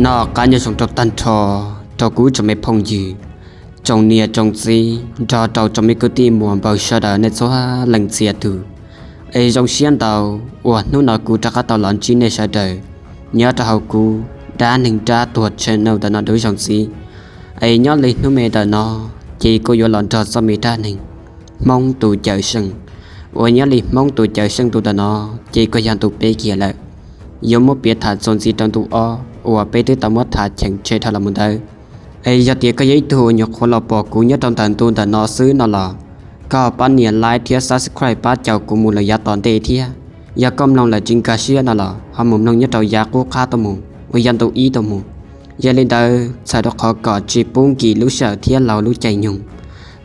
Noj qab nyob zoo rau tag nrho, rau kuv tsoom me phooj ywg, tsoom niam tsoom txiv nrog rau tsoom me kwv tij muam npawg sawv daws nej txhua leej txhia tus. Es zoo siab ntau uas hnub no kuv rov qab tau los ntsib nej sawv daws nyob rau hauv kuv dab neeg dab tuag channel ntawm no dua ib zaug ntxiv. Es nyob li hnub me ntawm no, ces kuv yuav los nrog txoj me dab neeg Hmoob tus cawm seej, uas nyob li Hmoob tus cawm seej tus ntawm no, ces kuj yog ntu peb kiag lawm. Yuav muab piav tham txuas ntxiv rau ntu ob uas peb twb tau muab tham cheem tseg dhau los mus ntawd. Es yog tias koj yog ib tug uas nyuam qhuav los pom kuv nyob rau ntawm ntu ntawm no xwb no los, koj pab nias like thiab subscribe pab caum kuv mus lawm yav tom ntej thiab. Yog koj mloog lawm tsis nkag siab no los ho mus mloog nyob rau yav qub qab tuaj mus uas yog ntu ib tuaj mus. Yog li ntawd txhawm rau qhov kom tsis pub nkim lub sij hawm thiab laug lub caij nyoog,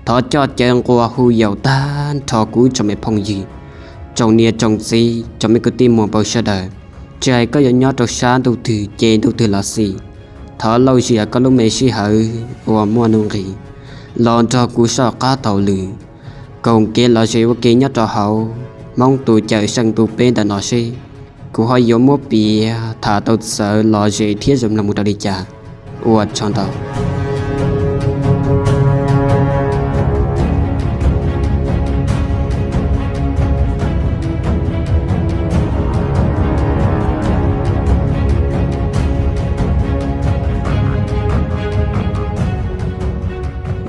thov coj caw nqua hu yaum tag nrho kuv tsoom me phooj ywg, tsoom niam tsoom txiv, tsoom me kwv tij muam npawg sawv daws, tsis hais koj yuav nyob rau sab ntuj twg ces ntuj twg los xij, thov lauj zias koj lub me sij hawm uas muaj nuj nqis los nrog kuv soj qab taug lw, koom kev lom zem ua ke nyob rau hauv Hmoob tus cawm seej ntu peb ntawm no seb kuv ho yuav muab piav tham tau txawv lom zem thiab zoo mloog mus rau li cas. Ua tsaug ntau.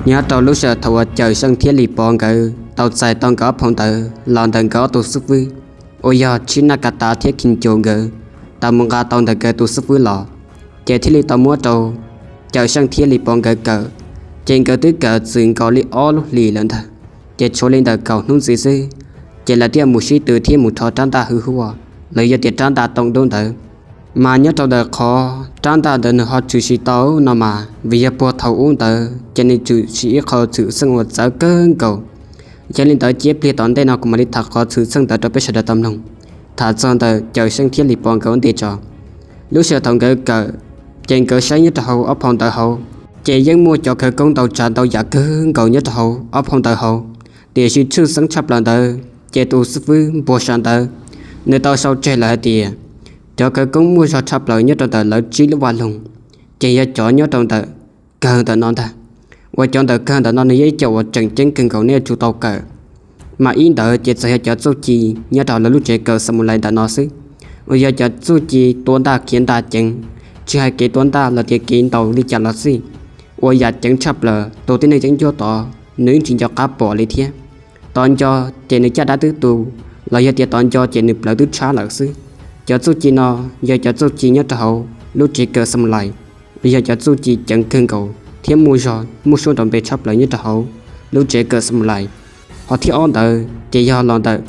Nyob rau lub sij hawm thaum uas Cawm Seej thiab Lis Pov nkawd tau txais tau nkawd ob phau ntawv los ntawm nkawd ob tug xib fwb, uas yog Tshib Naj Kas Tas thiab Khis Ncus nkawd, tau mus nqa tau ntawm nkawd tus xib fwb los, ces thiaj li tau muab rau Cawm Seej thiab Lis Pov nkawd kawm. Ces nkawd twb kawm txwm nkaus li ob lub hlis lawm ntag, ces tshuav li ntawm kaum hnub ntxiv xwb, ces lawv thiaj mus sib tw thiab mus rho rab ntaj hwj huaj los yog tias rab ntaj tooj dub ntawd. Mas nyob rau ntawm qhov rab ntaj ntawd nws ho tshwm sim tau no mas vim yog puag thaum ub ntawd ces nws tshwm sim ib qho xwm txheej uas txawv kawg nkaus. Yog li ntawd cia ib pliag tom ntej no kuv mam li tham qhov xwm txheej ntawd rau peb sawv daws tau mloog. Tham txog ntawm Cawm Seej thiab Lis Pov nkawd ua ntej tso. Lub sij hawm thaum nkawd kawm, ces nkawd saib nyob rau hauv ob phau ntawv hauv, ces yeej muaj cov khawv koob ntau tsav ntau yam kawg nkaus nyob rau hauv ob phau ntawv hauv. Tiam sis tshwj xeeb tshaj plaws ntawd ces tus xib fwb npuag sam ntawd, nws tau sau tseg lawm hais tias cov khawv koob muaj zog tshaj plaws nyob rau ntawm lawv tsib lub vaj loog, ces yog cov nyob rau ntawm kawg ntawm no ntag. Uas cov ntawm kawg ntawm no nws yog ib co uas tseem ceeb kawg nkaus nej yuav tsum tau kawm. Mas ib ntawd ces txawm yog cov txuj ci nyob rau lawv lub tsev kawm Xamus Lais ntawm no xwb, uas yog cov txuj ci tua ntaj khiav ntaj ceev, tsis hais kev tua ntaj los tias kev ntaus li cas los xij. Uas yam ceev tshaj plaws tus tib neeg ceeb ncuab tod nws yeej tsis nco qab pom li thiab. Tod nco ces nws caj dab twb tu, los yog tias tod nco ces nws plawv twb tshab lawm xwb. Cov txuj ci no yog cov txuj ci nyob rau hauv lub tsev kawm Xamus Lais, uas yog cov txuj ci ceev kawg nkaus thiab muaj zog muaj suab nrov npe tshaj plaws nyob rau hauv lub tsev kawm Xamus Lais. Ho thib ob ntawd ces yog los ntawm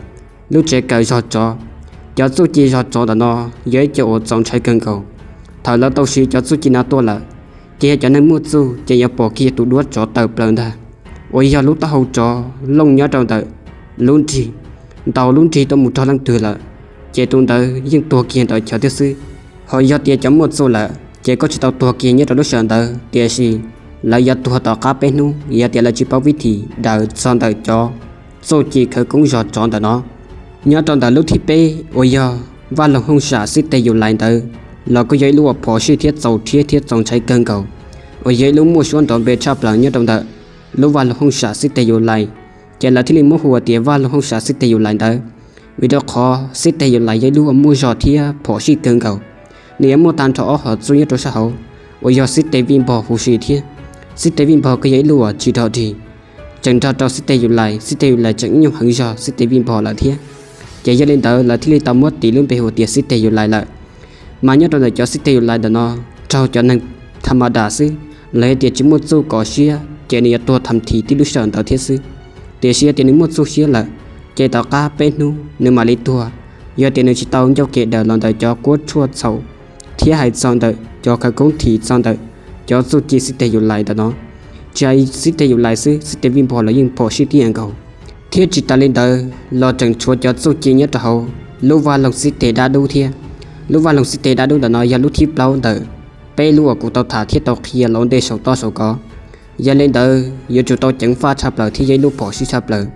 lub tsev kawm zog tsov. Cov txuj ci zog tsov ntawm no yog ib co uas txaus ntshai kawg nkaus. Thaum lawv tau siv cov txuj ci no tuaj lawm, ces yog cov neeg muaj txuj ces yuav pom kiag tus duab tsov tawm plaws ntag, uas yog lub taub hau tsov looj nyob rau ntawm lub nrig, ntaus lub nrig tuaj mus rau leej twg lawm, ces tus ntawd yeej tuag kiag ntawm chaw thiab xwb. Ho yog tias cov muaj txuj lawm ces koj tsis tau tuag kiag nyob rau lub sij hawm ntawd, tiam sis lawv yuav tuag tom qab peb hnub yog tias lawv tsis paub vib thim daws txog ntawm cov txuj ci khawv koob zog tsov ntawm no. Nyob rau ntawm lub thib peb uas yog vaj loog hooj sam xib teg Yus Lais ntawd los kuj yog ib lub uas phom sij thiab txaus rhiab thiab txaus ntshai kawg nkaus, uas yog ib lub muaj suab nrov npe tshaj plaws nyob rau ntawm lub vaj loog hooj sam xib teg Yus Lais. Ces lawv thiaj li muab hu ua tias vaj loog hooj sam xib teg Yus Lais ntawd, vim rau qhov xib teg Yus Lais yog ib lub uas muaj zog thiab phom sij kawg nkaus. Nws yuav muaj tag nrho ob hom txuj nyob rau sab hauv, uas yog xib teg Vij Npog huv si thiab. Xib teg Vij Npog kuj yog ib lub uas tsis rog dig, tseem nrog rau xib teg Yus Lais, xib teg Yus Lais tseem ib nyuag heev zog xib teg Vij Npog lawm thiab. Ces yog li ntawd lawv thiaj li tau muab tis lub npe hu tias xib teg Yus Lais lawm. Mas nyob rau ntawm cov xib teg Yus Lais ntawm no, raug cov neeg tham ma das xwb, los yog tias tsis muaj txuj kov siab ces nws yuav tuag tham thim tib lub sij hawm ntawd thiab xwb. Tiam sis yog tias nws muaj txuj siab lawm, ces tom qab peb hnub nws mam li tuag, yog tias nws tsis tau ncauj kev daws los ntawm cov kuab tshuaj txhaum thiab hais txog ntawm cov khawv koob thim txog ntawm cov txuj ci xib teg Yus Lais ntawm no. Tsis hais xib teg Yus Lais xwb, xib teg Vij Npog los yeej phom sij tib yam nkaus. Thiab tsis tas li ntawd los tseem tshuav cov txuj ci nyob rau hauv lub vaj loog xib teg Dab Dub thiab. Lub vaj loog xib teg Dab Dub ntawm no yog lub thib plaub ntawm peb lub uas kuv tau tham thiab tau qhia los ua ntej saum toj saum kos. Yog li ntawd yuav tsum tau ceev faj tshaj plaws thiab yog ib lub phom sij tshaj plaws.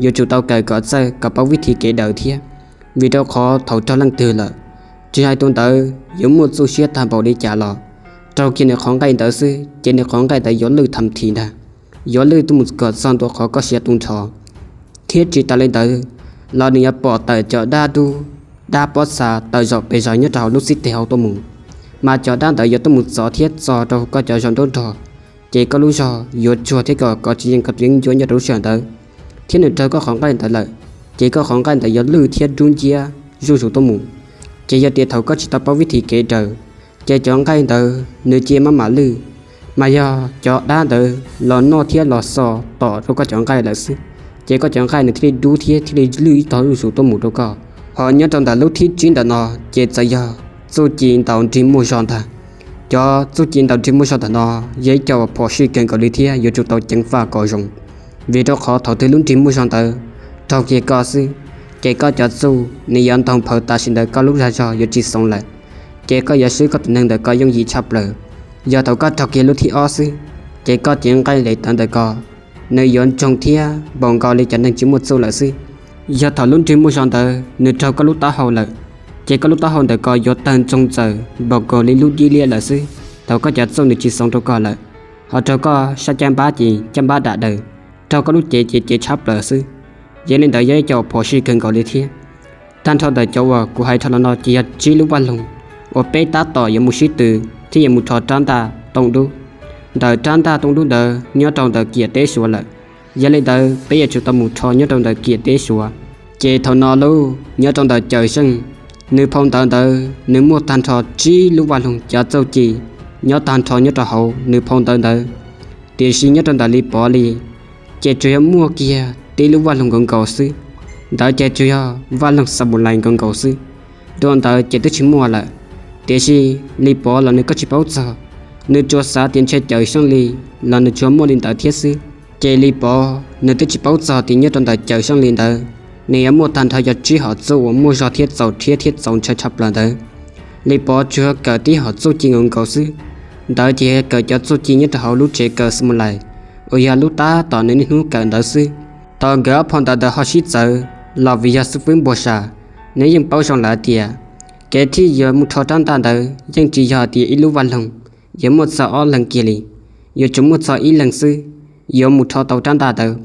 Yuav tsum tau kawm kom txawj kom paub vib thim kev daws thiab, vim rau qhov thaum raug leej twg lawm, tsis hais tus ntawd yuav muaj txuj siab tag npaum li cas los raug kiag nws qhov nqaij ntawd xwb ces nws qhov nqaij ntawd yuav lwj thas this ntag, yuav lwj tuaj mus kom txog ntua qhov koj siav tu nrho. Thiab tsis tas li ntawd los nws yuav pom tawm cov dab dub, dab pob txha tawm zaum pes zaws nyob rau hauv lub xib teg hauv tuaj mus, mas cov dab ntawd yuav tuaj mus txov thiab txo rau koj cov zog nruab nrog, ces koj lub zog yuav tsuag thiab kom kov tsis yeej koj tus yeeb ncuab nyob rau lub sij hawm ntawd. Thiab nws raug koj qhov nqaij ntawd lawm, ces koj qhov nqaij ntawd yuav lwj thiab dub nciab zuj zus tuaj mus. Ces yog tias thaum koj tsis tau paub vib thim kev raws, ces cov nqaij ntawd nws cia maj mam lwj, mas yog cov dab ntawd los noj thiab los xo tom rau koj cov nqaij lawm xwb, ces koj cov nqaij nws thiaj li dub thiab thiaj li lwj ib tog zuj zus tuaj mus rau koj. Ho nyob rau ntawm lub thib tsib ntawm no, ces txawm yog txuj ci ntaus nrig muaj zog ntag. Cov txuj ci ntaus nrig muaj zog ntawm no yog ib co uas phom sij kawg nkaus li thiab yuav tsum tau ceev faj kom zoo, vim rau qhov thaum twg lub nrig muaj zog ntawd raug kiag koj xwb, ces koj cov txuj nws yuav ntaug nphaws tam sim ntawd koj lub dag zog yuav tsis xoov lawm, ces koj yuav swb koj tus neeg ntawm koj yooj yim tshaj plaws. Yog thaum koj raug kiag lub thib ob xwb, ces koj cev nqaij li tawv ntawm koj, nws yuav ntsoog thiab npaum nkaus li cov neeg tsis muaj txuj lawm xwb. Yog thaum lub nrig muaj zog ntawd nws raug koj lub taub hau lawm, ces koj lub taub hau ntawm koj yuav tawg ntsoog txaws npaum nkaus li lub dib liab lawm xwb. Thaum koj cov txuj nws tsis xoov rau koj lawm, ho raug koj sab caj npab ces caj npab dam daws, raug koj lub cev ces cev tshab plaws xwb. Yog li ntawd yog ib co uas phom sij kawg nkaus li thiab. Tag nrho ntawm cov uas kuv hais rau los no ces yog tsib lub vaj loog uas peb tab tom yuav mus sib tw thiab yuav mus rho rab ntaj tooj dub. Ntawm rab ntaj tooj dub ntawd nyob rau ntawm kiam teb Suav lawm, yog li ntawd peb yuav tsum tau mus rho nyob rau ntawm kiam teb Suav. Ces thaum no lauj, nyob rau ntawm Cawm Seej, nws phau ntawv ntawd nws muaj tag nrho tsib lub vaj loog cov txuj ci nyob tag nrho nyob rau hauv nws phau ntawv ntawd. Tiam sis nyob rau ntawm Lis Pov li, ces tsuas yog muaj kiag tib lub vaj loog nkaus nkaus xwb, ntawd ces tsuas yog vaj loog Xamus Lais nkaus nkaus xwb. Dua ntawd ces twb tsis muaj lawm. Tiam sis Lis Pov los nws kuj tsis paub txog, nws tsuas xav tias ntshe Cawm Seej li los nws tsuas muaj li ntawd thiab xwb. Ces Lis Pov nws twb tsis paub txog tias nyob rau ntawm Cawm Seej li ntawd, nws yuav muaj tag nrho yog tsib hom txuj uas muaj zog thiab txaus rhiab thiab txaus ntshaw tshaj plaws ntawd. Lis Pov tsuas yog kawm tib hom txuj ci nkaus nkaus xwb, ntawd ces yog kawm cov txuj ci nyob rau hauv lub tsev kawm Xamus Lais, uas yog lub tab tom nws niaj hnub kawm ntawd xwb. Thaum nkawd ob phau ntawv ntawd ho sib txawv los vim yog xib fwb Npua Sam, nws yeej paub zoo lawm tias kev thiaj yuav mus rho rab ntaj ntawd yeej tsis yog tias ib lub vaj loog yuav muaj txog ob leeg kiag li, yuav tsum muaj txog ib leeg xwb yuav mus rho tau rab ntaj ntawd.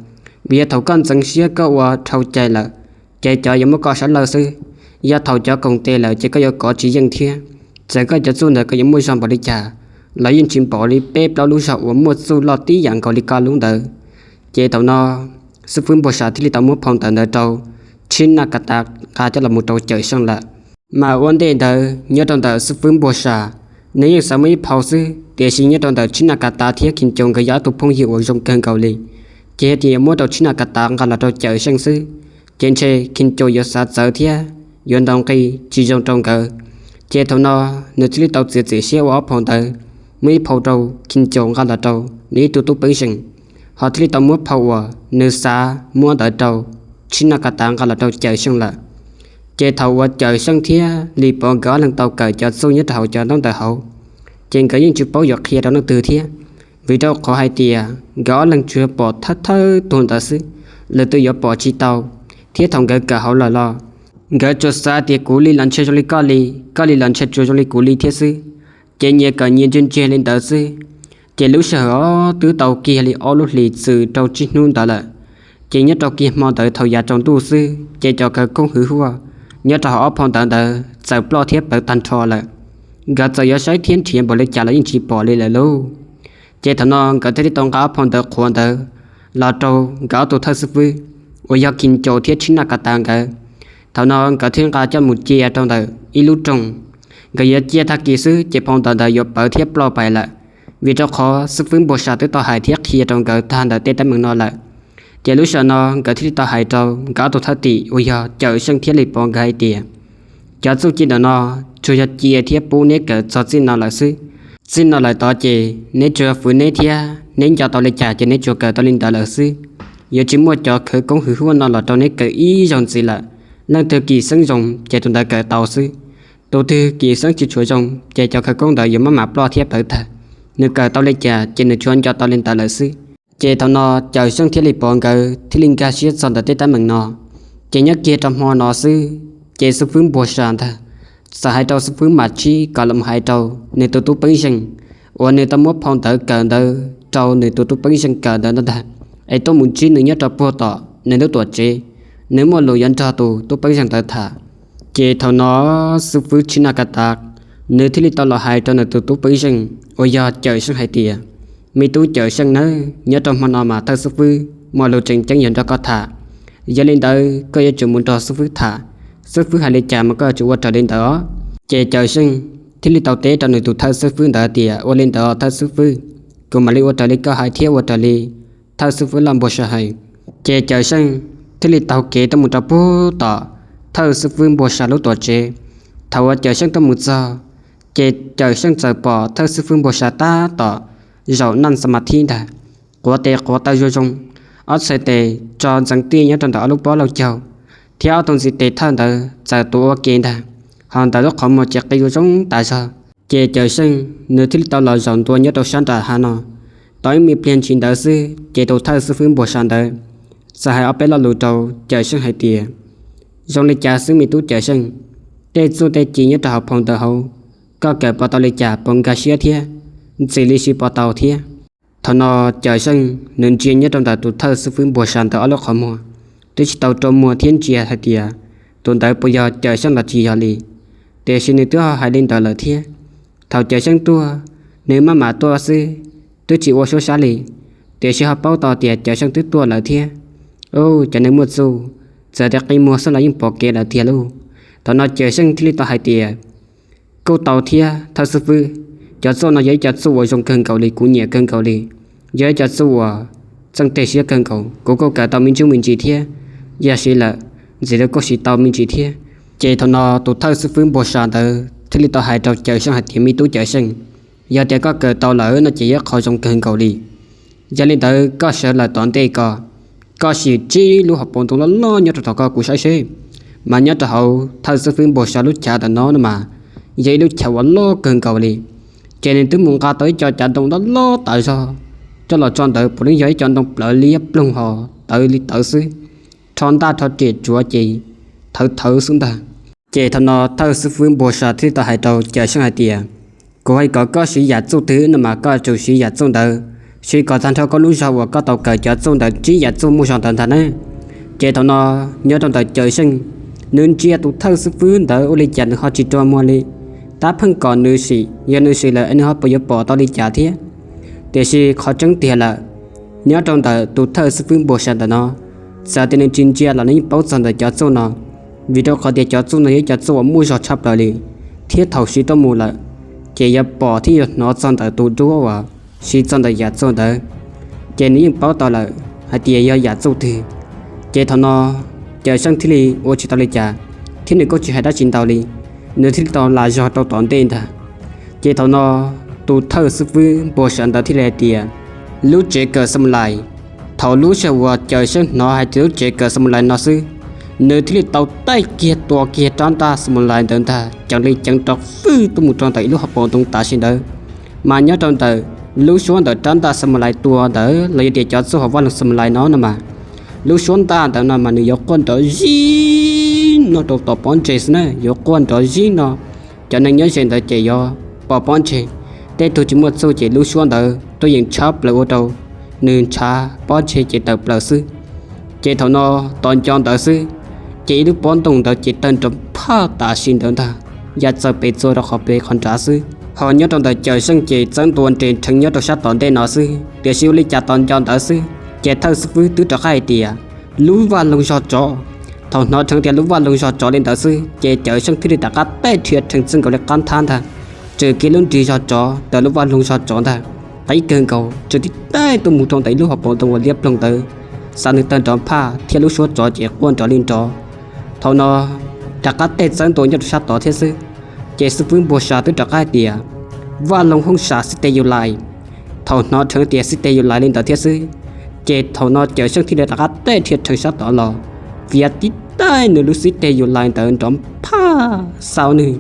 Vim yog thaum koj ntxeev siab koj ua dhau cai lawm, ces cov yuav muab koj sab lawj xwb. Yog thaum cov koom tes lawm ces koj yuav kov tsis yeej thiab. Txawm koj cov txuj ntawd koj yuav muaj zog npaum li cas los yeej tsis npaum li peb plaub lub zog uas muaj txuj loj tib yam nkaus li koj lub ntawd. Ces thaum no xib fwb Npua Sam thiaj li tau muab phau ntawv ntawd rau Tshib Naj Kas Tas nqa coj los mus rau Cawm Seej lawm. Mas ua ntej ntawd nyob rau ntawm xib fwb Npua Sam, nws yeej xav muaj ib phau xwb, tiam sis nyob rau ntawm Tshib Naj Kas Tas thiab Khis Ncaus nkawd yog ob tug phooj ywg uas zoo kawg nkaus li, ces yog tias yuav muab rau Tshib Naj Kas Tas nqa los rau Cawm Seej xwb, ces ntshe Khis Ncaus yuav xav txawv thiab yuav ntaus nqi tsis zoo rau nkawd. Ces thaum no nws thiaj li tau txiav txim siab ua ob phau ntawv, muab ib phau rau Khis Ncaus nqa los rau nws ib tug tub peeb zeej, ho thiaj li tau muab phau uas nws xav muab ntawd rau Tshib Naj Kas Tas nqa los rau Cawm Seej lawm. Ces thaum uas Cawm Seej thiab Lis Pov nkawd ob leeg tau kawm cov txuj nyob rau hauv cov ntaub ntawv hauv, ces nkawd yeej tsis paub yuav qhia rau leej twg thiab, vim rau qhov hais tias nkawd ob leeg tsuas pom thawj thawj tug ntawd xwb, lwm tus yuav pom tsis tau. Thiab thaum nkawd kawm hauv lawm los nkawd tsuas xav tias kuv li los ntshe zoo li koj li, koj li los ntshe tsuas zoo li kuv li thiab xwb, ces nyias kawm nyias ntse ntse li ntawd xwb. Ces lub sij hawm twb tau kiag li ob lub hlis txwm rau tsib hnub ntawd lawm. Ces nyob rau kiag hmo ntawd thaum yav tsaus ntuj xwb ces cov khawv koob hwv huaj nyob rau hauv ob phau ntawv ntawd txawm ploj thiab plawv tag nrho lawm. Nkawd txawm yuav saib thiab nrhiav npaum li cas los yeej tsis pom li lawm lauj. Ces thaum no nkawd thiaj li tau nqa ob phau ntawv qhuav ntawd los rau nkawd ob tug thawj xib fwb uas yog Khis Ncaus thiab Tshib Naj Kas Tas nkawd. Thaum no nkawd thiaj nqa coj mus cia rau ntawm ib lub rooj. Nkawd yuav cia tag kis xwb ces phau ntawv ntawd yuav pawv thiab ploj pais lawm, vim rau qhov xib fwb Npua Sam twb tau hais thiab qhia rau nkawd tag ntawm tej teeb meem no lawm. Ces lub sij hawm no nkawd thiaj li tau hais rau nkawd ob tug thawj tim uas yog Cawm Seej thiab Lis Pov nkawd hais tias, cov txuj ci ntawm no tsuas yog cia thiab pub neb kawm txog txij no lawm xwb. Txij no lawm tod ces neb tsuas yog fwv neb thiab, neb nco tau li cas ces neb tsuas kawm tau li ntawd lawm xwb. Yuav tsis muaj cov khawv koob hwv huaj no los rau neb kawm ib zaug ntxiv lawm. Leej twg kis xeeb zoo ces tus ntawd kawm tau xwb. Tus twg kis xeeb tsis tshua zoo ces cov khawv koob ntawd yuav maj mam ploj thiab pawv tag. Nws kawm tau li cas ces nws tsuas nco tau li ntawd lawm xwb. Ces thaum no Cawm Seej thiab Lis Pov nkawd thiaj li nkag siab txog ntawm tej teeb meem no. Ces nyob kiag rau hmo no xwb, ces xib fwb Npua Sam ntag txawm hais rau xib fwb Mas Tshib kom los hais rau nws tus tub peeb zeej uas nws tau muab phau ntawv kawm ntawd rau nws tus tub peeb zeej kawm ntawd ntag, es tuaj mus ntsib nws nyob rau puag tom nws lub tuam tsev, nws muaj lus yuav nrog tus tub peeb zeej ntawd tham. Ces thaum no xib fwb China Katas, nws thiaj li tau los hais rau nws tus tub peeb zeej uas yog Cawm Seej hais tias, me tub Cawm Seej nawb, nyob rau hmo no mas thawj xib fwb muaj lus tseem ceeb yuav nrog koj tham. Yog li ntawd koj yuav tsum mus nrog xib fwb tham, xib fwb hais li cas mas koj yuav tsum ua raws li ntawd os. Ces Cawm Seej thiaj li tau teb rau nws tus thawj xib fwb ntawd tias, ua li ntawd thawj xib fwb, kuv mam li ua raws li koj hais thiab ua raws li thawj xib fwb loj npua sa hais. Ces Cawm Seej thiaj li taug kev tuaj mus rau puag tom thawj xib fwb npua sa lub tuam tsev. Thaum uas Cawm Seej tuaj mus txog, ces Cawm Seej txawm pom thawj xib fwb npua sa tab tom zaum naj xa ma thib ntag, quav tes quav taw zoo zoo, ob txhais tes tso ntxeev tiaj nyob rau ntawm ob lub pob lauj caug, thiab ob tug ntxiv tes thawj ntawd txawm tuav ua ke ntag, ho ntawm lub qhov muag ces qi zoo zoo tas zog. Ces Cawm Seej nws thiaj li tau los zaum ntua nyob rau sab nram hav no. Tau ib me pliag ntsis ntawd xwb ces tus thawj xib fwb npua sa ntawd txawm hais ob peb lo lus rau Cawm Seej hais tias, zoo li cas xwb me tub Cawm Seej, tej txuj tej ci nyob rau hauv phau ntawv hauv, koj kawm puas tau li cas, puas nkag siab thiab, ntxim li siv puas tau thiab? Thaum no Cawm Seej nws ntsia nyob rau ntawm tus thawj xib fwb npua sa ntawd ob lub qhov muag, twb tsis tau rua muag thiab ntsia hais tias tus ntawd puas yog Cawm Seej los tsis yog li. Tiam sis nws twb ho hais li ntawd lawm thiab. Thaum Cawm Seej tuaj, nws maj mam tuaj xwb, twb tsis ua suab sab li, tiam sis ho paub tau tias Cawm Seej twb tuaj lawm thiab. Ub, cov neeg muaj txuj, txawm tias qi muag xwb los yeej pom kev lawm tiag lauj. Thaum no Cawm Seej thiaj li tau hais tias, kuj tau thiab thawj xib fwb, cov txuj no yog ib co txuj uas zoo kawg nkaus li, kuv nyiam kawg nkaus li, yog ib co txuj uas txeej teg siab kawg nkaus, kuv kuj kawm tau me ntsuj me ntsis thiab, yog siv lawm, ntxim li kuj siv tau me ntsis thiab. Ces thaum no tus thawj xib fwb npua sa ntawd thiaj li tau hais rau Cawm Seej hais tias, me tub Cawm Seej, yog tias koj kawm tau lawm no ces yog qhov zoo kawg nkaus li. Yog li ntawd koj sawv lawm tom ntej ko, koj sim ntsib lub hauv paus ntoo loj loj nyob rau tom koj kuv saib seb. Mas nyob rau hauv thawj xib fwb npua sa lub chav ntawm no no mas yog ib lub chav uas loj kawg nkaus li. Ces nws twb mus nqa tau ib co cav ntoo loj loj tas zog coj los tso ntawd, puav leej yog ib co ntoo plawv liab ploog ho tawv li tawv xwb, rho ntaj rho riam tsuav ces thawv thawv xwb ntag. Ces thaum no thawj xib fwb npua sa thiaj li tau hais rau Cawm Seej hais tias, kuv hais kom koj siv yam txuj twg no mas koj yuav tsum siv yam txuj ntawd, siv kom tag nrho koj lub zog uas koj tau kawm cov txuj ntawd ntsib yam txuj muaj zog ntawd ntag na. Ces thaum no nyob rau ntawm Cawm Seej, nws ntsia tus thawj xib fwb ntawd ua li cas nws ho tsis rua muag li. Tab pheej kom nws sim, yog nws sim lawm es nws ho puas yuav pom tau li cas thiab? Tiam sis qhov tseeb tiag lawm, nyob rau ntawm tus thawj xib fwb npua sa ntawm no, txawm tias nws tsis ntsia los nws yeej paub txog ntawm cov txuj no, vim rau qhov tias cov txuj no yog ib co txuj uas muaj zog tshaj plaws li, thiab thaum siv tuaj mus lawm, ces yuav pom thiab yuav hnov txog ntawm tus duab uas siv txog ntawm yam txuj ntawd, ces nws yeej paub tau lawm hais tias yog yam txuj twg. Ces thaum no Cawm Seej thiaj li ua tsis tau li cas, thiab nws kuj tsis hais dab tsi ntau li, nws thiaj li tau lam zog rau tom ntej ntag. Ces thaum no tus thawj xib fwb npua sa ntawd thiaj li hais tias, lub tsev kawm xa mus lais. Thaum lub sij hawm uas Cawm Seej hnov hais tias lub tsev kawm xa mus lais no xwb, nws thiaj li tau taij kiag tua kiag rab ntaj xa mus lais ntawd ntag, ceev li ceev rov fwj tuaj mus rau ntawm ib lub hauv paus ntoo tam sim ntawd. Mas nyob rau ntawm lub suab ntawm rab ntaj xa mus lais tua ntawd los yog tias cov txuj hauv vaj loog xa mus lais no no mas, lub suab ntaj ntawd no mas nws yuav quaj nrov zig no rau tom pob ntseg xwb na, yuav quaj nrov zig no. Cov neeg nyob ze ntawd ces yuav pom pob ntseg, tej tug tsis muaj txuj ces lub suab ntawd tuaj yeem tshab plaws ua rau nws ntshav pob ntseg ces tawm plaws xwb. Ces thaum no tos nco ntawd xwb, ces ib lub pob ntoo ntawd ces tawg nrov phaj tam sim ntawd ntag, ya txaws pes txua rau qhov pem qhov nrad xwb. Ho nyob rau ntawm Cawm Seej ces txawb ntua nres rheev nyob rau sab tom ntej no xwb, tiam sis ua li cas tos nco ntawd xwb, ces thawj xib fwb twb rov qab hais tias, lub vaj loog zog tsov. Thaum hnov rheev tias lub vaj loog zog tsov li ntawd xwb, ces Cawm Seej thiaj li rov qab taij rhia rheev txij nkaus li qab nthab ntag, tswm kiag lub nrig zog tsov ntawm lub vaj loog zog tsov ntag, qib kawg nkaus tswm tib taij tuaj mus rau ntawm ib lub hauv paus ntoo uas liab ploog ntawd, xa nws tawg nrov phaj thiab lub suab tsov ces quaj nrov li nrov. Thaum no rov qab taij txawb ntua nyob rau sab tod thiab xwb, ces xib fwb npua sa twb rov qab hais tias, vaj loog hoob sam xib teg yus lais. Thaum hnov rheev tias xib teg yus lais li ntawd thiab xwb, ces thaum no Cawm Seej thiaj li rov qab taij rhia rheev sab tod los, viav tib taij nws lub xib teg yus lais ntawd nrov phaj xaus nws,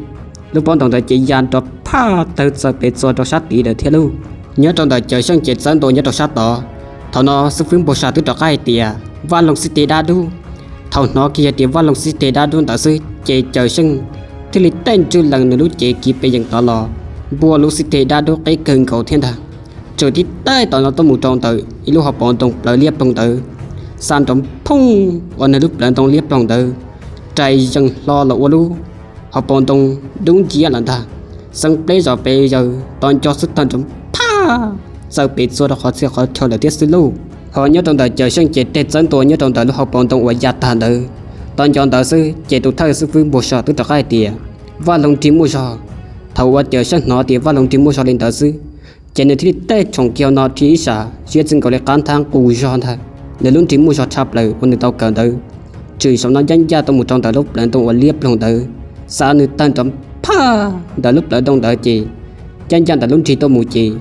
lub pob ntoo ntawd ces ya nrov phaj tawg txaws pes txua rau sab tid lawm thiab lauj. Nyob rau ntawm Cawm Seej ces txawb ntua nyob rau sab tod. Thaum no xib fwb npua sa twb rov qab hais tias, vaj loog xib teg dab dub. Thaum hnov kiag tias vaj loog xib teg dab dub ntawd xwb, ces Cawm Seej thiaj li taij ntswj lees nws lub cev kiv pes yees tod los, npuaj lub xib teg dab dub qeb kawg nkaus thiab ntag. Tsaws tib teg tom no tuaj mus rau ntawm ib lub hauv paus ntoo plawv liab ploog ntawd, xa nrov phooj uas nws lub plawv ntoo liab ploog ntawd rais zees hlo los ua lub hauv paus ntoo dub nciab lawm ntag. Xeeb pleb zos pes zaws to nco xwb tawg nrov phaj, txawm pes txua rau qhov txhia qhov chaw lawm thiab xwb lauj. Ho nyob rau ntawm Cawm Seej ces teg txawb ntua nyob rau ntawm lub hauv paus ntoo uas ya tag ntawd. To nco ntawd xwb ces tus thawj xib fwb npua sov twb rov qab hais tias, Vaj Loog Nrig Muaj Zog. Thaum uas Cawm Seej hnov tias Vaj Loog Nrig Muaj Zog li ntawd xwb, ces nws thiaj li teg tshoom kiag no rau ib sab siab txij nkaus li qab nthab qus zog ntag. Nws lub nrig muaj zog tshaj plaws uas nws tau kawm ntawd, tshwm saum no ncaj ncaj tuaj mus rau ntawm lub plawv ntoo uas liab ploog ntawd, xa nws tawg nrov phaj ntawm lub plawv ntoo ntawd ces ncaj ncaj ntawm lub nrig tuaj mus ces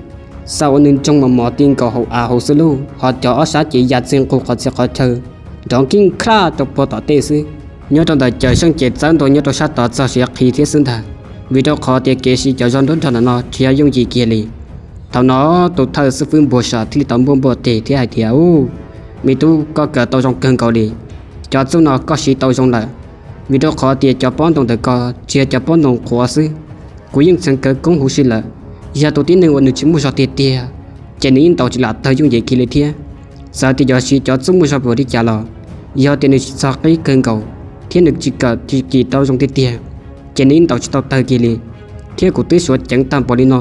xa ua nws ntsoog mos mos ti nkaus hauv av hauv xwb lauj. Ho cov ob sab ces ya txij nqug qhov txhia qhov chaw nrov nkij nkhaj rau puag tom tej xwb. Nyob rau ntawm Cawm Seej ces txawb ntua nyob rau sab tod txog siav qhi thiab xwb ntag, vim rau qhov tias kev siv cov zog nruab nrog ntawm no tsis yog yooj yim kiag li. Thaum no tus thawj xib fwb npua sov thiaj li tau npuaj npuaj teg thiab hais tias, Ub, me tub, koj kawm tau zoo kawg nkaus li. Cov txuj no koj siv tau zoo lawm, vim rau qhov tias cov pob ntoo ntawm ko tsis yog cov pob ntoo qhuav xwb. Kuv yeej txheev khawv koob huv si lawm, yog tus tib neeg uas nws tsis muaj zog tiag tiag ces nws yeej ntaus tsis lam tawg yooj yim kiag li thiab. Txawm tias yuav siv cov txuj muaj zog npaum li cas los, yog tias nws tsis txog qib kawg nkaus thiab nws tsis kawm tsis kis tau zoo tiag tiag, ces nws yeej ntaus tsis tau tawg kiag li. Thiab kuv twb suav ceev tag npaum li no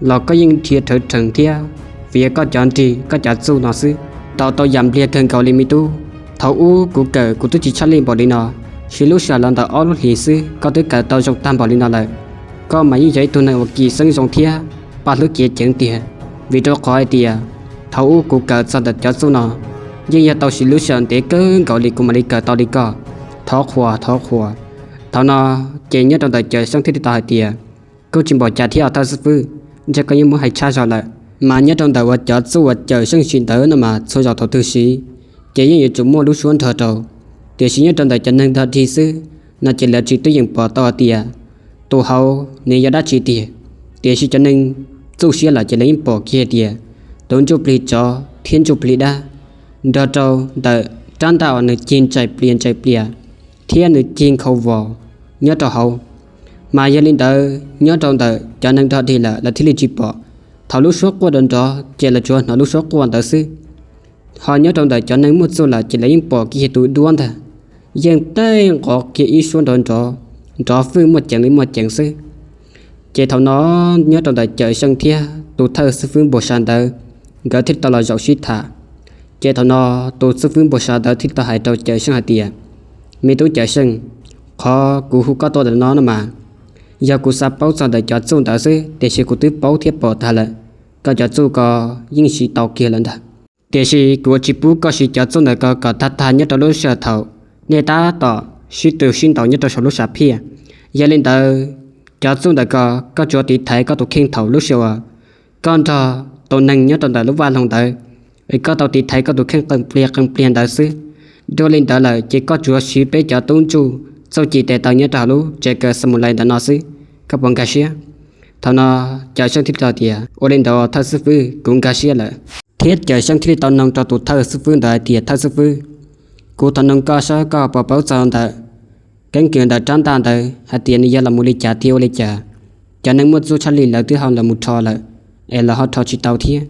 los koj yeej dhia rhawv rhees thiab fiav koj cov nrig koj cov txuj no xwb. Tau tau yam npliag kawg nkaus li me tub. Thaum ub kuv kawm kuv twb tsis tshaj lij npaum li no, siv lub sij hawm los ntawm ob lub hlis xwb koj twb kawm tau zoo tag npaum li no lawm. Koj mas yeej yog ib tug neeg uas kis xeeb zoo thiab paj hlwb cev ceev tiag, vim rau qhov hais tias thaum ub kuv kawm txog ntawm cov txuj no yeej yog tau siv lub sij hawm ntev kawg nkaus li kuv mam li kawm tau li koj. Thov qhuas, thov qhuas. Thaum no ces nyob rau ntawm Cawm Seej thiaj li tau hais tias, Kuj tsis npaum cas thiab os thawj xib fwb, ntshe koj yeej muab hais tshaj zog lawm. Mas nyob rau ntawm uas cov txuj uas Cawm Seej siv ntawd no mas txhua zaus thaum twg siv ces yeej yuav tsum muaj lub suab nrog rau. Tiam sis nyob rau ntawm cov neeg nrog dig xwb no ces lawv tsis twb yeem pom tau hais tias tus hauv nws yog dab tsi tiag. Tiam sis cov neeg txuj siab lawm ces lawv yeej pom kiag tias tus ntsuj plig tsov thiab ntsuj plig dab nrog rau ntawm rab ntaj uas nws cig ntsais plias ntsais plias thiab nws cig nkhaus vos nyob rau hauv. Mas yog li ntawd nyob rau ntawm cov neeg nrog dig lawm lawv thiaj li tsis pom. Thaum lub suab quaj nrov nrov ces lawv tsuas hnov lub suab quaj ntawd xwb. Ho nyob rau ntawm cov neeg muaj txuj lawm ces lawv yeej pom kiag tus duab ntag, yeej tej nqov kiag ib suab nrov nrov, nrov fwj muaj ceev li muaj ceev xwb. Ces thaum no nyob rau ntawm Cawm Seej thiab tus thawj xib fwb npua sov ntawd, nkawd thiaj li tau los zaum sib tham. Ces thaum no tus xib fwb npua sov ntawd thiaj li tau hais rau Cawm Seej hais tias, Me tub Cawm Seej, qhov kuv hu koj tuaj ntawm no no mas yog kuv xav paub txog ntawm cov txuj ntawd xwb, tiam sis kuv twb paub thiab pom tag lawm, koj cov txuj ko yeej siv tau kiag lawm ntag. Tiam sis kuv yuav tsis pub koj siv cov txuj ntawm ko kom tag tag nyob rau lub sij hawm thaum nej tab tom sib tw sib ntaus nyob rau saum lub sam phiaj. Yog li ntawd, cov txuj ntawm ko koj tsuas tiv thaiv koj tus kheej thaum lub sij hawm uas koj nrog tus neeg nyob rau ntawm lub vaj loog ntawd, es koj tau tiv thaiv koj tus kheej qee pliag qee pliag ntawd xwb. Dua li ntawd lawm ces koj tsuas siv peb cov tub ntsuj txuj ci tes taw nyob rau hauv lub tsev kawm Xamus Lais ntawm no xwb, koj puas nkag siab? Thaum no Cawm Seej thiaj li tau tias, Ua li ntawd thawj xib fwb, kuv nkag siab lawm. Thiab Cawm Seej thiaj li tau noog rau tus thawj xib fwb ntawd hais tias, Thawj xib fwb, kuv thov noog koj saib koj puas paub txog ntawm keeb kwm ntawm rab ntaj ntawd hais tias nws yog los mus li cas thiab ua li cas? Cov neeg muaj txuj tshaj lij lawv twb ho los mus rho lawm, es lawv ho rho tsis tau thiab.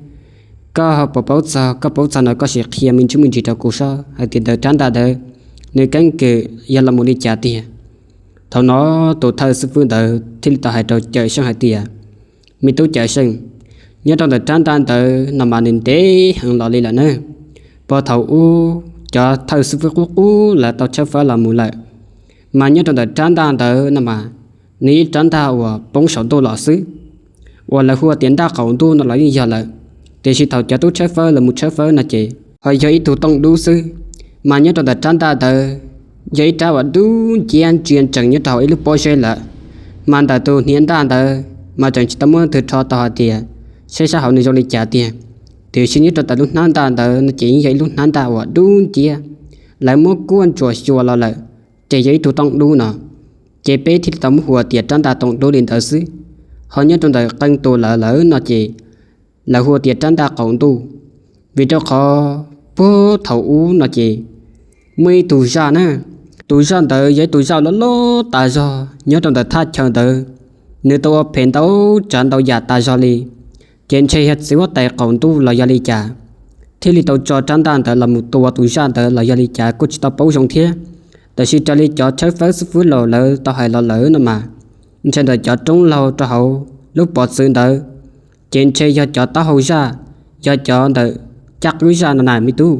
Koj ho puas paub txog, koj paub txog no koj sim qhia me ntsis me ntsis rau kuv saib hais tias ntawm rab ntaj ntawd nws keeb kwm yog los mus li cas tiag? Thaum no tus thawj xib fwb ntawd thiaj li tau hais rau Cawm Seej hais tias, Me tub Cawm Seej, nyob rau ntawm rab ntaj ntawd no mas nws ntev heev los li lawm na. Puag thaum ub cov thawj xib fwb qub qub lawv tau tshawb fawb los mus lawm, mas nyob rau ntawm rab ntaj ntawd no mas nws ib rab ntaj uas poob saum ntuj los xwb, uas lawv hu tias ntaj qaum ntuj no los yeej yog lawm. Tiam sis thaum cov tub tshawb fawb lawv mus tshawb fawb no ces ho yog ib tug tooj dub xwb. Mas nyob rau ntawm rab ntaj ntawd yog ib rab uas dub nciab ntsia ntsees nyob rau hauv ib lub pob zeb lawm. Mas ntawm tus hniav ntaj ntawd mas tseem tsis tau muaj leej twg rho tau hais tias saib sab hauv nws zoo li cas tiag. Tiam sis nyob rau ntawm lub hnab ntaj ntawd no ces yeej yog ib lub hnab ntaj uas dub nciab, lawv muab kuaj ntsuam xyuas los lawm ces yog ib tug tooj dub no. Ces peb thiaj li tau muab hu tias rab ntaj tooj dub li ntawd xwb. Ho nyob rau ntawm qee tus lawv lawv no ces lawv hu tias rab ntaj qaum ntuj, vim rau qhov puag thaum ub no ces muaj ib tug zaj na, tus zaj ntawd yog ib tug zaj loj loj tas zog nyob rau ntawm thaj chaw ntawd. nws tau ua phem ntau tsav ntau yam tas zog li. Ces ntshe yog txiv huab tais qaum ntuj los yog li cas thiaj li tau tso rab ntaj ntawd los mus tua tus zaj ntawd los yog li cas kuj tsis tau paub zoo thiab. Tab sis raws li cov tshawb fawb xib fwb laus lawv tau hais los lawm no mas, ntshe ntawm cov roob laug rau hauv lub pov txwv ntawd ces ntshe yog cov taub hau zaj, yog cov ntawm caj qwb zaj no na me tub.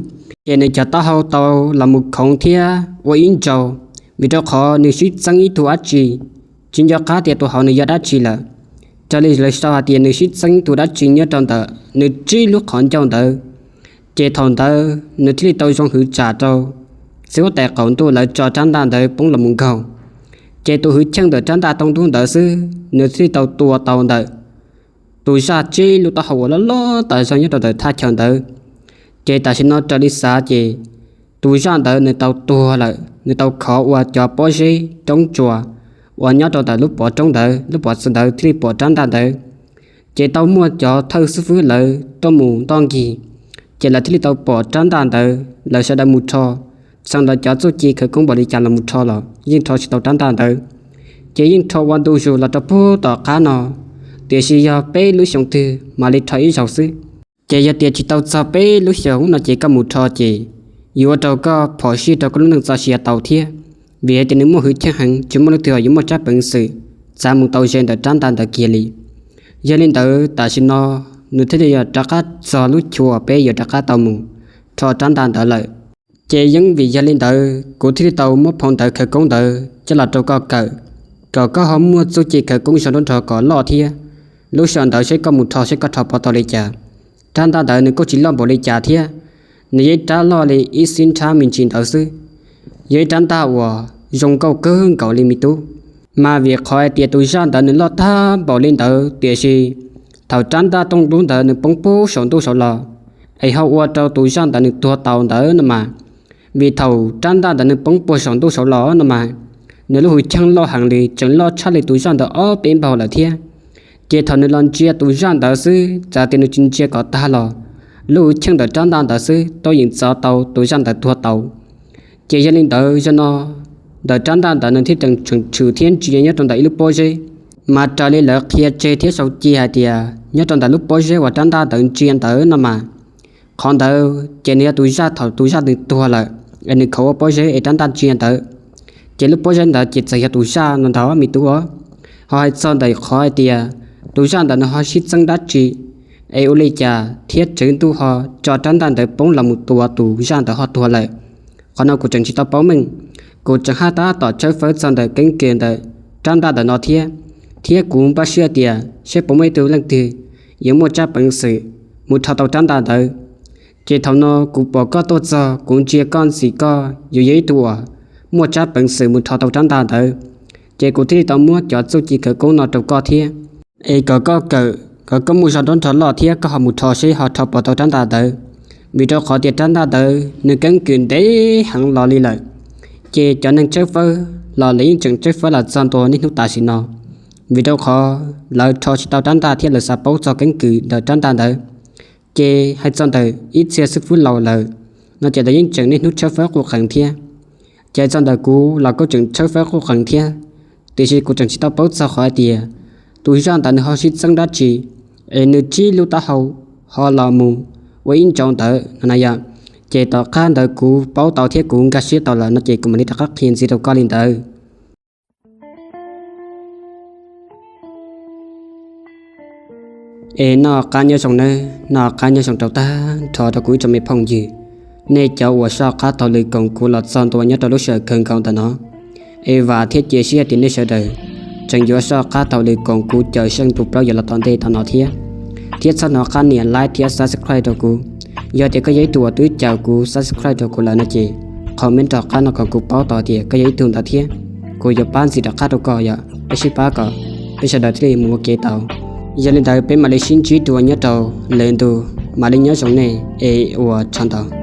Ces nws cov taub hau tau los mus khoov thiab ua ib ntsaus, vim rau qhov nws sib txeeb ib tug dab tsi, tsis nco qab tias tus hauv nws yog dab tsi lawm. Raws li lawv sau hais tias nws sib txeeb tus dab tsi nyob rau ntawm nws tsib lub qhov ncauj ntawd. Ces thaum ntawd nws thiaj li tau zoo hwv tsam rau txiv huab tais qaum ntuj lawv tso rab ntaj ntawd poob los mus nkaug. Ces tus hwv cheej ntawm rab ntaj tooj dub ntawd xwb nws thiaj li tau tua tau ntawm tus zaj tsib lub taub hau uas loj loj tas zog nyob rau ntawm thaj chaw ntawd. Ces tam sim no raws li xav ces tus zaj ntawd nws tau tuag lawm, nws tau khov ua cov pob zeb roob tsuas uas nyob rau ntawm lub pov roob ntawd, lub pov txwv ntawd thiaj li pom rab ntaj ntawd. Ces tau muaj cov thawj xib fwb lawv tuaj mus ntoj nkig, ces lawv thiaj li tau pom rab ntaj ntawd, lawv sawv daws mus rho, txheem lawv cov txuj ci khawv koob npaum li cas los mus rho los yeej rho tsis tau rab ntaj ntawd. Ces yeej rho ua ntu zus los rau puag tom qab no, tiam sis yog peb lub xyoo twg mam li rho ib zaug xwb. Ces yog tias tsis tau txog peb lub xyoos no ces koj mus rho ces yuav ua rau koj phom sij rau koj lub neej txoj sia tau thiab, vim hais tias nws muaj hwv cheej heev, tsis muaj leej twg yuav muaj tsab peev xwm txav mus tau ze ntawm rab ntaj ntawd kiag li. Yog li ntawd tam sim no nws thiaj li yuav rov qab txog lub chua peb yuav rov qab tau mus rho rab ntaj ntawd lawm. Ces yeej vim yog li ntawd kuv thiaj li tau muab phau ntawv khawv koob ntawd coj los rau koj kawm, kom koj ho muaj txuj ci khawv koob zoo nruab nrog kom loj thiab. Lub sij hawm ntawd seb koj mus rho seb koj rho pov tau li cas. Rab ntaj ntawd nws kuj tsis loj npaum li cas thiab, nws yog ib rab loj li ib xib nrhab me ntsis ntawd xwb. Yog ib rab ntaj uas zoo nkauj kawg nkaus li me tub. Mas vim qhov hais tias tus zaj ntawd nws loj tag npaum li ntawd tiam sis thaum rab ntaj tooj dub ntawd nws poob puag saum ntuj saud los, es ho ua rau tus zaj ntawd nws tuag tau ntawd no mas, vim thaum rab ntaj ntawd nws poob puag saum ntuj saud los no mas, nws lub hwv cheej loj heev li, tseem loj tshaj li tus zaj ntawd ob peb npaug lawm thiab. Ces thaum nws los ntsia tus zaj ntawd xwb, txawm tias nws tsis ntsia kom tag los, lub hwv cheej ntawm rab ntaj ntawd xwb tau yeem txov tau tus zaj ntawd tuag tau. Ces yog li ntawd zaum no ntawm rab ntaj ntawd nws thiaj tseem tshwm thiab ntsia nyob rau ntawm ib lub pob zeb. Mas raws li lawv qhia tseg thiab sau ci hais tias nyob rau ntawm lub pob zeb uas rab ntaj ntawd ntsia ntawd no mas, qhov ntawd ces nws yog tus zaj thaum tus zaj nws tuag lawm, es nws khov ua pob zeb es rab ntaj ntsia ntawd. Ces lub pob zeb ntawd ces txawm yog tus zaj no ntag me tub os. Ho hais txog ntawm qhov hais tias tus zaj ntawd nws ho sib txeeb dab tsi, es ua li cas thiab tswv ntuj ho tso rab ntaj ntawd poob los mus tua tus zaj ntawd ho tuag lawm, qhov no kuv tseem tsis tau paub meej. Kuv tseem haj tab tom tshawb fawb txog ntawm keeb kwm ntawm rab ntaj ntawm no thiab, thiab kuv npaj siab tias seb puas muaj ib tug leej twg yuav muaj tsab peev xwm mus rho tau rab ntaj ntawd. Ces thaum no kuv pom koj tuaj txog, kuv ntsia koj ntxim koj yuav yog ib tug uas muaj tsab peev xwm mus rho tau rab ntaj ntawd. Ces kuv thiaj li tau muab cov txuj ci khawv koob no rau koj thiab, es kom koj kawm kom koj muaj zog nruab nrog loj thiab koj ho mus rho seb ho rho puas tau rab ntaj ntawd. Vim rau qhov tias rab ntaj ntawd nws keeb kwm ntev heev los li lawm, ces cov neeg tshawb fawb los lawv yeej tseem tshawb fawb los txog ntua niaj hnub tam sim no. Vim rau qhov lawv rho tsis tau rab ntaj thiab lawv xav paub txog keeb kwm ntawm rab ntaj ntawd. Ces hais txog ntawm ib txhia xib fwb laus lawm no ces lawv yeej tseem niaj hnub tshawb fawb quj qees thiab. Ces hais txog ntawm kuv los kuj tseem tshawb fawb quj qees thiab, tiam sis kuv tseem tsis tau paub txog qhov hais tias tus zaj ntawd nws ho sib txeeb dab tsi, es nws tsib lub taub hau ho los mus ua ib ntsauv ntawd no na yom. Ces tom qab ntawd kuv paub tau thiab kuv nkag siab tau lawm no ces kuv mam li rov qab qhia ntxiv rau koj li ntawd. Es noj qab nyob zoo nawb, noj qab nyob zoo rau tag nrho rau kuv ib tsoom me phooj ywg, nej cov uas soj qab taug lw koom kuv los txog ntua nyob rau lub sij hawm kawg nkaus ntawm no. Es vam thiab cia siab tias nej sawv daws tseem yuav soj qab taug lw koom kuv cawm seej tus plaub yuav los tom ntej tom no thiab. Thiab txhob hnov qab nias like thiab subscribe rau kuv. Yog tias koj yog ib tug uas twb cawm kuv subscribe rau kuv lawm no ces comment rov qab no kom kuv paub tau tias koj yog ib tug ntawd thiab, kuv yuav pab ntxiv rov qab rau koj yom. Peb sib pab kom peb sawv daws thiaj li mus ua kev tau. Yog li ntawd peb mam li sib ntsib dua nyob rau lwm ntu, mam li nyob zoo nej es ua tsaug ntau.